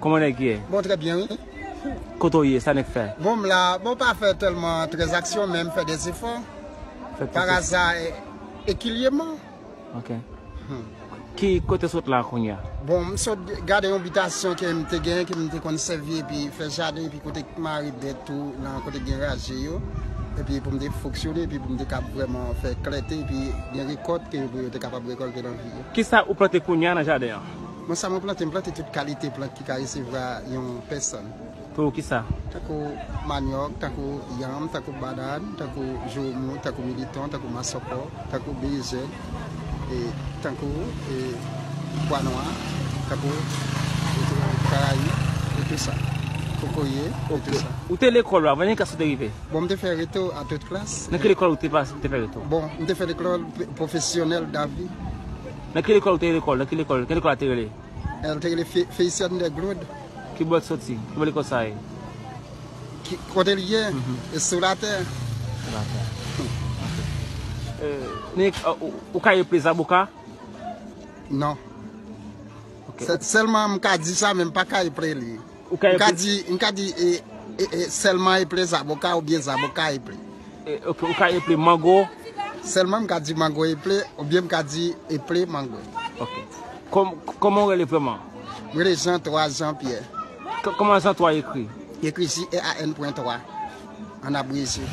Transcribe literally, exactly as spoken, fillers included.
Kòman nèg ye? Bon, très bien, oui. Kote w ye? Sa nèg fè? Bon, m la, bon, pa fè tèlman tranzaksyon, men m fè des efforts. Fè Par tranzaksyon. Hasard, e- équilibrement. Ok. Ki kote sot la kounye a? Bon, m sot gade yon bitasyon ke m te gen, ke m te konn sèvi, epi fè jaden, epi kote mare bèt tou, nan kote gen raje yo. Epi pou m te fonksyone, epi pou m te kab vrèman fè klète, epi gen rekòt ke pou yo te kapab rekòlte nan vi yo. Kisa ou plante kounye a nan jaden an? Mwen, sa mwen plante, m plante tout kalite plant ki ka resevwa yon pèsòn. Pou kisa? Tankou manyòk, tankou yanm, tankou banann, tankou joumou, tankou militon, tankou masòkò, tankou berejèn, e tankou e pwa nwa, tankou e karayib, e tou sa. Kokoye, e tou sa. Ou te lekòl ou, avan yon klas ou te rive? Bon, m te fè reto a tout klas. Nan ki lekòl ou te pase, ou te fè reto? Bon, m te fè lekòl pw- pwofesyonèl David. Nan ki lekòl ou te lekòl? Nan ki lekòl? Ki lekòl a te rele? El te rele Fe- Felician de Glaude. Ki bò l soti? Ki bò lekòl sa ye? Ki, kote l ye? E sou latè. Euh, Nick, euh, ou, ou ka eple zaboka? Non. Ok. Sè- Sèlman m ka di sa, men m pa ka eple li. Ou ka M ka eple- di, m ka di e, e, e, sèlman eple zaboka oubyen zaboka eple. Eh, ok, ou ka eple mango? Sèlman m ka di mango eple oubyen m ka di eple mango. Ok. Kòm- Kòman ou rele vrèman? M rele Jean trois Jean Pierre. K- Kòman Jean trois ekri? Ekri J E A N pwen twa. An abreje.